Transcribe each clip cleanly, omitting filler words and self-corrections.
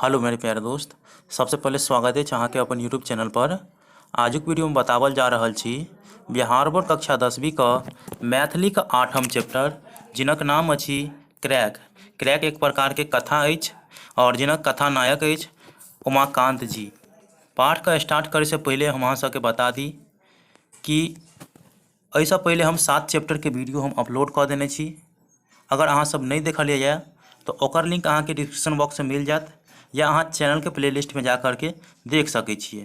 Hello मेरे प्यारे दोस्त, सबसे पहिले स्वागत अछि अहाँके अपन यूट्यूब चैनल पर। आजुक वीडियोमे बताओल जा रहल छी बिहार बोर्ड कक्षा 10वीं क मैथिलीक 8म चैप्टर, जिनक नाम अछि क्रैक। क्रैक एक प्रकारके कथा अछि और जिनक कथानायक अछि उमाकांत जी। पाठके स्टार्ट करैसँ पहिले हम अहाँ सबके बता दी कि एहिसँ पहिले हम 7 चैप्टरके वीडियो हम अपलोड कऽ देने छी। अगर अहाँ सब नहि देखलियै यऽ तऽ ओकर लिंक अहाँके डिस्क्रिप्शन बॉक्समे मिल जायत या अहाँ चैनलके प्लेलिस्टमे जा करके देख सकै छियै।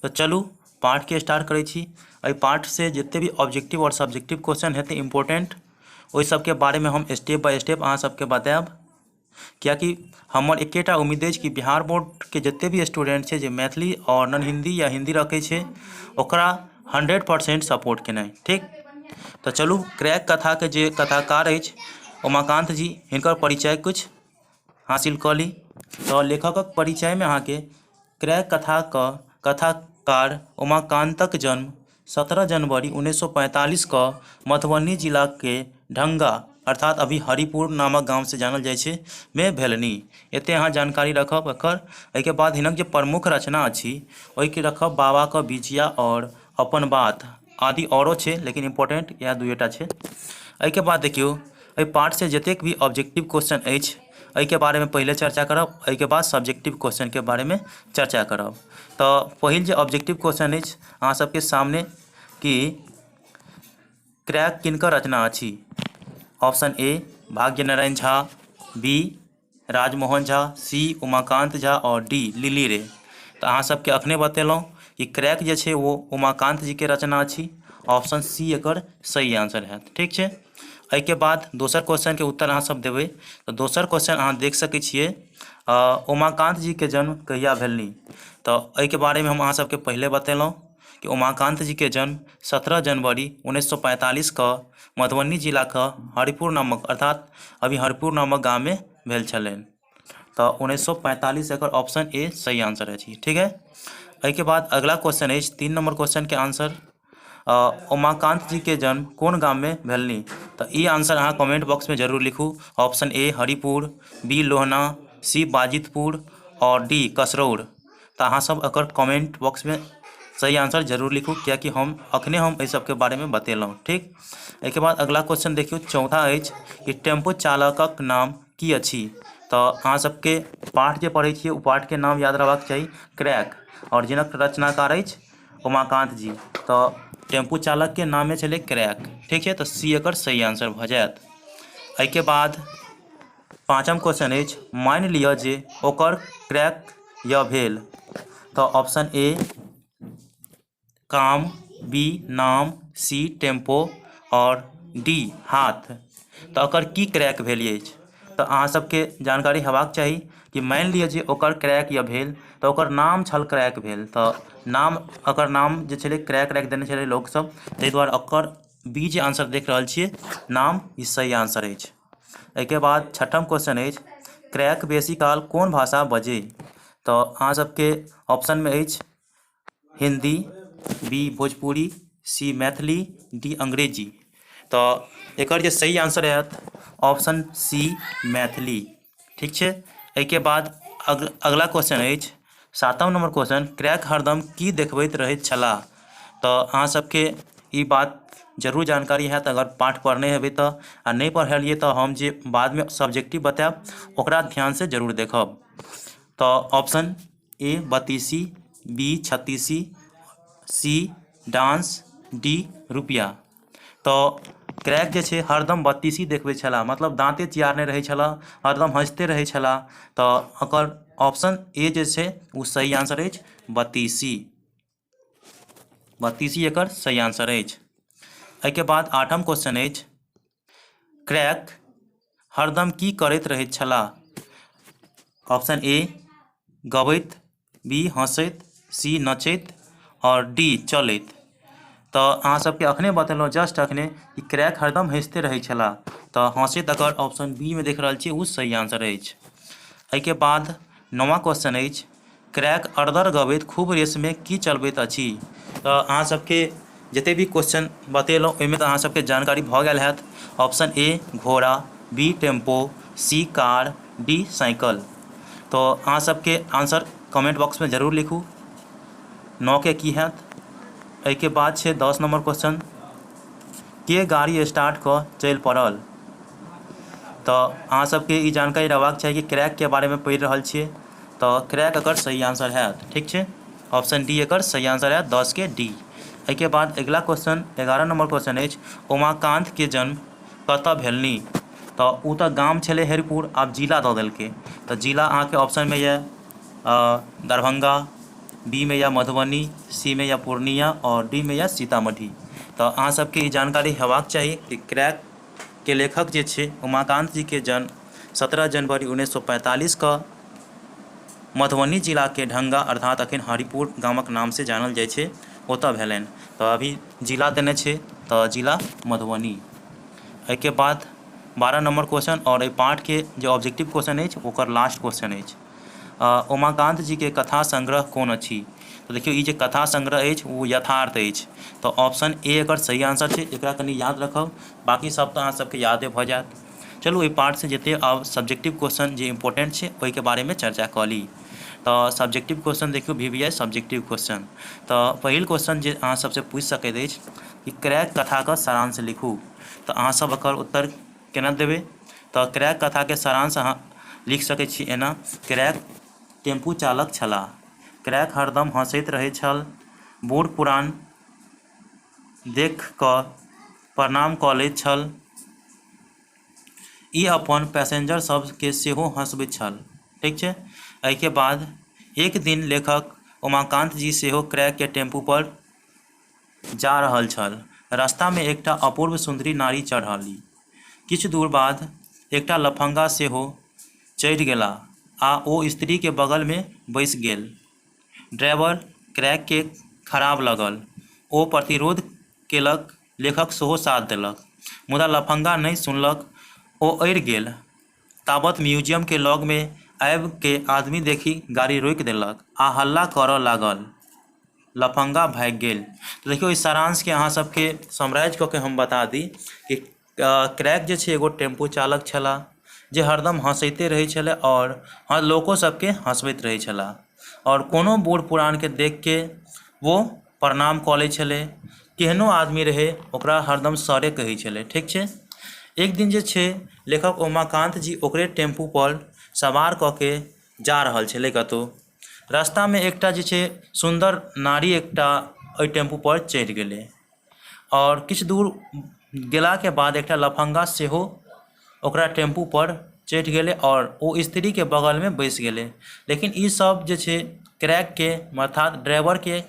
तऽ चलू पाठके स्टार्ट करै छी। एहि पाठसँ जते भी ऑब्जेक्टिव आओर सब्जेक्टिव क्वेश्चन हेतै इम्पोर्टेंट, ओहि सबके बारेमे हम स्टेप बाय स्टेप अहाँ सबके बतायब, कियाकि हमर एकेटा उम्मीद अछि कि बिहार बोर्डके जते भी स्टूडेंट छै जे मैथिली आओर नॉन हिन्दी या हिन्दी रखै छै, ओकरा 100% सपोर्ट केनाइ। ठीक, तऽ चलू क्रैक कथाके जे कथाकार अछि उमाकान्त जी, हिनकर परिचय किछु हासिल कऽ ली। तऽ लेखकक परिचयमे अहाँके क्रैक कथाक कथाकार उमाकान्तक जन्म 17 जनवरी 1945 कऽ मधुबनी जिलाके ढंगा अर्थात अभी हरिपुर नामक गामसँ जानल जाइ छै मे भेलनि। एते अहाँ जानकारी रखब एकर। एहिके बाद हिनक जे प्रमुख रचना अछि ओहिके रखब बाबाक बिछिया और अपन बात आदि औरो छै, लेकिन इम्पोर्टेंट इएह दुएटा छै। एहिके बाद देखियौ एहि पाठसँ जतेक भी ऑब्जेक्टिव क्वेश्चन अछि एहिके बारेमे पहिले चर्चा करब, एहिके बाद सब्जेक्टिव क्वेश्चनके बारेमे चर्चा करब। तऽ पहिल जे ऑब्जेक्टिव क्वेश्चन अछि अहाँ सबके सामने कि क्रैक किनकर रचना अछि? Option A Bhagyanarayan Jha, B Rajmohan Jha, C Umakant Jha और डी लिली रे। तऽ अहाँ सबके अखने बतेलहुँ कि क्रैक जे छै ओ उमाकान्त जीके रचना अछि। ऑप्शन सी एकर सही आंसर हैत। ठीक छै, एहिके बाद दोसर क्वेश्चनके उत्तर अहाँ सब देबै। तऽ दोसर क्वेश्चन अहाँ देख सकै छियै, उमाकान्त जीके जन्म कहिया भेलनि? तऽ एहिके बारेमे हम अहाँ सबके पहिले बतेलहुँ कि उमाकान्त जीके जन्म 17 जनवरी 1945 कऽ मधुबनी जिलाके हरिपुर नामक अर्थात अभी हरिपुर नामक गाममे भेल छलनि। तऽ 1945 एकर ऑप्शन ए सही आंसर अछि। ठीक है, एहिके बाद अगला क्वेश्चन अछि 3 नंबर क्वेश्चन के आंसर, उमाकांत जी के जन्म कोन गाम में भेलनि? तऽ ई आंसर अहाँ कमेंट बॉक्स में जरूर लिखू। Option A Haripur, B Lohna, C Bajitpur और डी कसरौर। तऽ अहाँ सब एकर कमेंट बॉक्स में सही आंसर जरूर लिखू, कियाकि हम अखने हम एहि सबके बारे में बतेलहुँ। ठीक, एहिके बाद अगला क्वेश्चन देखियौ चौथा अछि कि टेम्पो चालकक नाम की अछि? तऽ अहाँ सबके पाठ जे पढ़ै छियै ओ पाठके नाम याद रहबाक चाही क्रैक, और जिनक रचनाकार अछि उमाकांत जी। तऽ टेम्पू चालकके नामे छलै क्रैक। ठीक छै, तऽ सी एकर सही आंसर भऽ जायत। एहिके बाद पाँचम क्वेश्चन अछि, मानि लिअ जे ओकर क्रैक य भेल, तऽ ऑप्शन ए काम, बी नाम, सी टेम्पो और डी हाथ। तऽ एकर की क्रैक भेल अछि? तऽ अहाँ सबके जानकारी हेबाक चाही कि मानि लिअ जे ओकर क्रैक य भेल तऽ ओकर नाम छल क्रैक भेल, तऽ नाम ओकर नाम जे छलै क्रैक राखि देने छलै लोकसब, ताहि दुआरे ओकर बी जे आंसर देख रहल छियै नाम, ई सही आंसर अछि। एहिके बाद छठम क्वेश्चन अछि, क्रैक बेसी काल कोन भाषा बजै? तऽ अहाँ सबके ऑप्शनमे अछि Hindi, B Bhojpuri, C Maithili, D अंग्रेजी। तऽ एकर जे सही आंसर हैत ऑप्शन सी मैथिली। ठीक छै, एहिके बाद अगला क्वेश्चन अछि सातम नंबर क्वेश्चन, क्रैक हरदम की देखबैत रहैत छलाह? तऽ अहाँ सबके ई बात जरूर जानकारी हैत अगर पाठ पढ़ने हेबै तऽ, आ नहि पढ़लियै तऽ हम जे बादमे सब्जेक्टिव बतायब ओकरा ध्यानसँ जरूर देखब। तऽ ऑप्शन ए बत्तीसी, बी छत्तीसी, सी डांस, डी रुपया। तऽ क्रैक जे छै हरदम बत्तीसी देखबै छलाह, मतलब दाँते चियारने रहै छलाह, हरदम हँसिते रहै छलाह। तऽ एकर ऑप्शन ए जे छै ओ सही आंसर अछि, बत्तीसी। बत्तीसी एकर सही आंसर अछि। एहिके बाद आठम क्वेश्चन अछि, क्रैक हरदम की करैत रहैत छलाह? ऑप्शन ए गबैत, बी हँसैत, सी नचैत और डी चलैत। तऽ अहाँ सबके अखने बतेलहुँ जस्ट अखने कि क्रैक हरदम हँसिते रहै छलाह, तऽ हँसैत अगर ऑप्शन बी मे देख रहल छियै ओ सही आंसर अछि। एहिके बाद नौवां क्वेश्चन अछि, क्रैक अरदर गबैत खूब रेसमे की चलबैत अछि? तऽ अहाँ सबके जते भी क्वेश्चन बतेलहुँ ओहिमे तऽ अहाँ सबके जानकारी भऽ गेल हैत। ऑप्शन ए घोड़ा, B tempo, C car, D cycle. तऽ अहाँ सबके आंसर कमेंट बॉक्समे जरूर लिखू। 9 के की हैत। एहिके बाद छै 10 नंबर क्वेश्चन, के गाड़ी स्टार्ट कऽ चलि पड़ल? तऽ अहाँ सबके ई जानकारी रहबाक चाही कि क्रैक के बारेमे पढ़ि रहल छियै, तऽ क्रैक एकर सही आंसर हैत। ठीक छै, ऑप्शन डी एकर सही आंसर हैत, 10 के डी। एहिके बाद अगिला क्वेश्चन 11 नंबर क्वेश्चन अछि, उमाकांत के जन्म कतऽ भेलनि? तऽ ओ तऽ गाम छलै हरिपुर, आब जिला दऽ देलकै, तऽ जिला अहाँके ऑप्शनमे यऽ दरभंगा, बी मे यऽ मधुबनी, सी मे यऽ पूर्णिया आओर डी मे यऽ सीतामढ़ी। तऽ अहाँ सबके ई जानकारी हेबाक चाही कि क्रैक के लेखक जे छै उमाकांत जी के जन्म 17 जनवरी 1945 कऽ मधुबनी जिलाके ढंगा अर्थात अखन हरिपुर गामक नामसँ जानल जाइ छै ओतऽ भेलनि। तऽ अभी जिला देने छै तऽ जिला मधुबनी। एहिके बाद 12 नंबर क्वेश्चन आओर एहि पाठके जे ऑब्जेक्टिव क्वेश्चन अछि ओकर लास्ट क्वेश्चन अछि, उमाकांत जीके कथा संग्रह कोन अछि? तऽ देखियौ ई जे कथा संग्रह अछि ओ यथार्थ अछि, तऽ ऑप्शन ए एकर सही आंसर छै। एकरा कनि याद रखब, बाकी सब तऽ अहाँ सबके यादे भऽ जायत। चलू एहि पाठसँ जते आब सब्जेक्टिव क्वेश्चन जे इम्पोर्टेंट छै ओहिके बारेमे चर्चा कऽ ली। तऽ सब्जेक्टिव क्वेश्चन देखियौ, V V I subjective question. तऽ पहिल क्वेश्चन जे अहाँ सबसँ पूछि सकैत अछि कि क्रैक कथाके सारांश लिखू, तऽ अहाँ सब एकर उत्तर केना देबै? तऽ क्रैक कथाके सारांश अहाँ लिख सकै छी एना, क्रैक टेम्पू चालक छलाह, क्रैक हरदम हँसैत रहैत छल, बूढ़ पुरान देख कऽ प्रणाम कऽ लैत छल, ई अपन पैसेंजर सबके सेहो हँसबैत छल। ठीक छै, एहिके बाद एक दिन लेखक उमाकांत जी सेहो क्रैक के टेम्पू पर जा रहल छल। रास्तामे एकटा अपूर्व सुन्दरी नारी चढ़ली। किछु दूर बाद एकटा लफंगा सेहो चढ़ि गेलाह आ ओ स्त्री के बगल मे बैसि गेल। ड्राइवर क्रैक के खराब लगल। ओ प्रतिरोध केलक, लेखक सेहो साथ देलक। मुदा लफंगा नहि सुनलक, ओ अड़ि गेल। ताबत म्यूजियम के लग मे आबि के आदमी देखि गाड़ी रोकि देलक आ हल्ला करऽ लागल। लफंगा भागि गेल। तऽ देखियौ ई सारांशके अहाँ सबके समराइज कऽ के हम बता दी कि क्रैक जे छै एगो टेम्पू चालक छलाह जे हरदम हँसैते रहै छलै आओर लोको सबके हँसबैत रहै छलाह आओर कोनो बूढ़ पुरानके देखके वो प्रणाम कऽ लै छलै, केहनो आदमी रहै ओकरा हरदम सरे कहै छलै। ठीक छै, एक दिन जे छै लेखक उमाकांत जी ओकरे टेम्पू पर सवार कऽ के जा रहल छलै कतहु। रास्तामे एकटा जे छै सुन्दर नारी एकटा ओहि टेम्पू पर चढ़ि गेलै आओर किछु दूर गेलाके बाद एकटा लफंगा सेहो ओकरा टेम्पू पर चढ़ि गेलै आओर ओ स्त्रीके बगलमे बैस गेलै। लेकिन ई सब जे छै क्रैकके अर्थात ड्राइवरके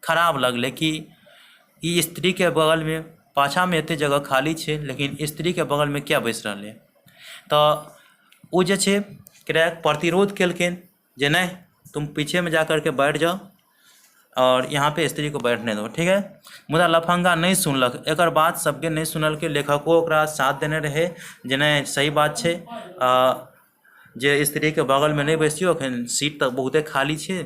खराब लगलै कि ई स्त्रीके बगलमे पाछामे एते जगह खाली छै लेकिन स्त्रीके बगलमे किया बैस रहलै। तऽ ओ जे छै क्रैक प्रतिरोध केलखिन जे नहीं तुम पीछे में जा करके बैठ जाओ और यहाँ पे स्त्री को बैठने दो। ठीक है, मुदा लफंगा नहीं सुनलक, एकर बात सबके नहीं सुनलकै, लेखको ओकरा साथ देने रहे जे नहीं सही बात छै, जे स्त्रीके बगलमे नहि बैसियौ, अखन सीट तऽ बहुते खाली छै।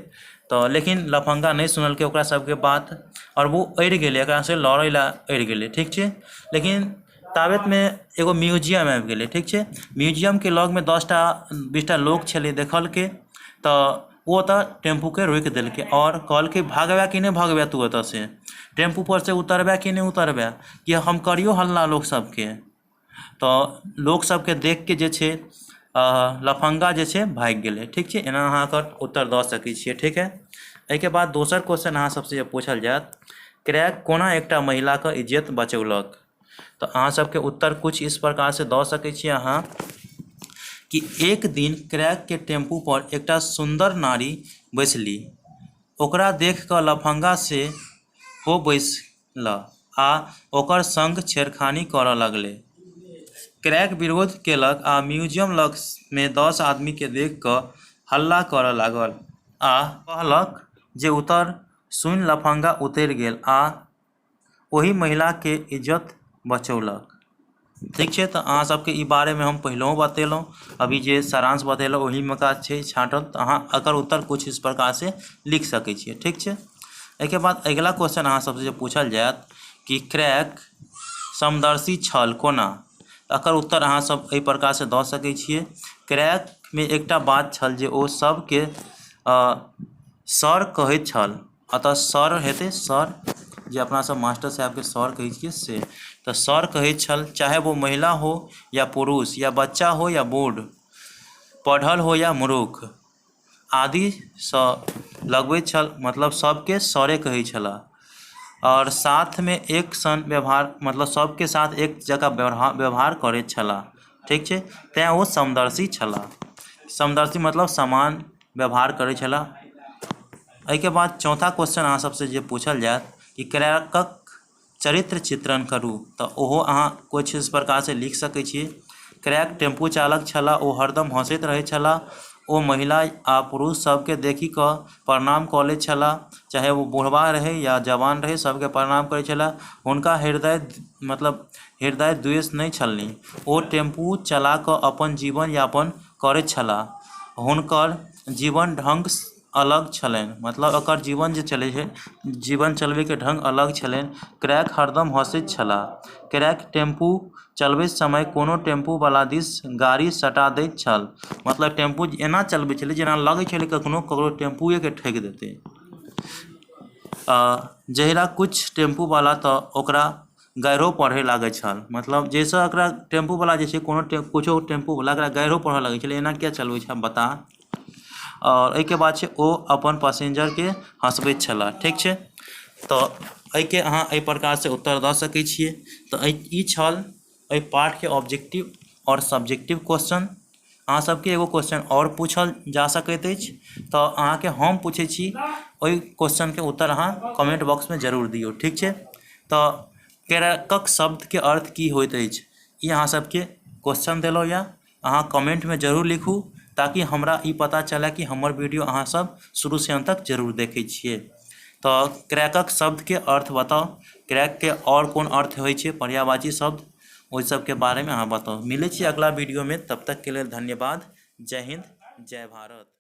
तऽ लेकिन लफंगा नहि सुनलकै ओकरा सबके बात आओर ओ अड़ि गेलै, एकरा से लड़ै लए अड़ि गेलै। ठीक छै, लेकिन ताबतमे एगो म्यूजियम आबि गेलै। ठीक छै, म्यूजियमके लगमे 10टा 20टा लोक छलै, देखलकै तऽ ओ ओतऽ टेम्पूके रोकि देलकै आओर कहलकै भागबै कि नहि भागबै तू ओतऽसँ, टेम्पू पर से उतरबै कि नहि उतरबै, कि हम करियौ हल्ला लोक सबके। तऽ लोक सबके देखके जे छै लफंगा जे छै भागि गेलै। ठीक छै, एना अहाँ एकर उत्तर दऽ सकै छियै। ठीक है, एहिके बाद दोसर क्वेश्चन अहाँ सबसँ जे पूछल जायत, क्रैक कोना एकटा महिलाके इज्जत बचौलक? तऽ अहाँ सबके उत्तर कुछ इस प्रकार से दऽ सकै छियै अहाँ कि एक दिन क्रैक के टेम्पू पर एकटा सुन्दर नारी बैसली, ओकरा देख कऽ लफंगा से हो बैसल आ ओकर संग छेड़खानी करऽ लगलै। क्रैक विरोध केलक आ म्यूजियम लग मे 10 आदमी के देख कऽ हल्ला करऽ लागल आ कहलक जे उतर। सुनि लफंगा उतरि गेल आ ओहि महिलाके इज्जत बचौलक। ठीक छै, तऽ अहाँ सबके ई बारेमे हम पहिलहुँ बतेलहुँ, अभी जे सारांश बतेलहुँ ओहिमे का छै छाँटल, तऽ अहाँ एकर उत्तर कुछ इस प्रकारसँ लिख सकै छियै। ठीक छै, एहिके बाद अगिला क्वेश्चन अहाँ सबसँ जे पूछल जायत कि क्रैक समदर्शी छल कोना, एकर उत्तर अहाँ सब एहि प्रकारसँ दऽ सकै छियै। क्रैक मे एकटा बात छल जे ओ सबके सर कहैत छल। अतः सर हेतै, सर जे अपना सब मास्टर साहबके सर कहै छियै से, तऽ सर कहैत छल, चाहे वो महिला हो या पुरुष या बच्चा हो या बूढ़, पढ़ल हो या मूर्ख आदिसँ लगबैत छल, मतलब सबके सरे कहै छलाह। आओर साथमे एक सन व्यवहार, मतलब सबके साथ एक जकाँ व्यवहार करैत छलाह। ठीक छै, तैँ ओ समदर्शी छलाह। समदर्शी मतलब समान व्यवहार करै छलाह। एहिके बाद चौथा क्वेश्चन अहाँ सबसँ जे पूछल जायत कि क्रैकक चरित्र चित्रण करू, तऽ ओहो अहाँ किछु इस प्रकारसँ लिख सकै छियै। क्रैक टेम्पू चालक छलाह, ओ हरदम हँसैत रहै छलाह। ओ महिला आ पुरुष सबके देखि कऽ प्रणाम कऽ लैत छलाह, चाहे ओ बुढ़बा रहै या जवान रहै, सबके प्रणाम करै छलाह। हुनका हृदय मतलब हृदय द्वेष नहि छलनि। ओ टेम्पू चला कऽ अपन जीवन यापन करैत छलाह। हुनकर जीवन ढङ्ग अलग छलनि, मतलब एकर जीवन जे चलै छै, जीवन चलबैके ढङ्ग अलग छलनि। क्रैक हरदम हँसैत छलाह। क्रैक टेम्पू चलबैत समय कोनो टेम्पूवला दिस गाड़ी सटा दैत छल, मतलब टेम्पू एना चलबै छलै जेना लगै छलै कखनो ककरो टेम्पूएके ठोकि देतै। जहिरा किछु टेम्पूवला तऽ ओकरा गारिओ पढ़ै लागै छल, मतलब जाहिसँ एकरा टेम्पूवला जे छै कोनो किछो टेम्पूवला एकरा गारिओ पढ़ऽ लगै छलै, एना किआ चलबै छऽ बता। आओर एहिके बाद छै ओ अपन पैसेंजरके हँसबैत छलाह। ठीक छै, तऽ एहिके अहाँ एहि प्रकारसँ उत्तर दऽ सकै छियै। तऽ ई छल एहि पाठके ऑब्जेक्टिव आओर सब्जेक्टिव क्वेश्चन। अहाँ सबके एगो क्वेश्चन आओर पूछल जा सकैत अछि, तऽ अहाँके हम पूछै छी, ओहि क्वेश्चनके उत्तर अहाँ कमेंट बॉक्समे जरूर दियौ। ठीक छै, तऽ क्रैकक शब्दके अर्थ की होइत अछि, ई अहाँ सबके क्वेश्चन देलहुँ यऽ। अहाँ कमेंटमे जरूर लिखू ताकि हमरा ई पता चलए कि हमर वीडियो अहाँ सब शुरूसँ अन्त तक जरूर देखै छियै। तऽ क्रैकक शब्दके अर्थ बताउ, क्रैकके आओर कोन अर्थ होइ छै, पर्यायवाची शब्द, ओहि सबके बारेमे अहाँ बताउ। मिलै छी अगला वीडियोमे, तब तकके लेल धन्यवाद। जय हिन्द, जय भारत।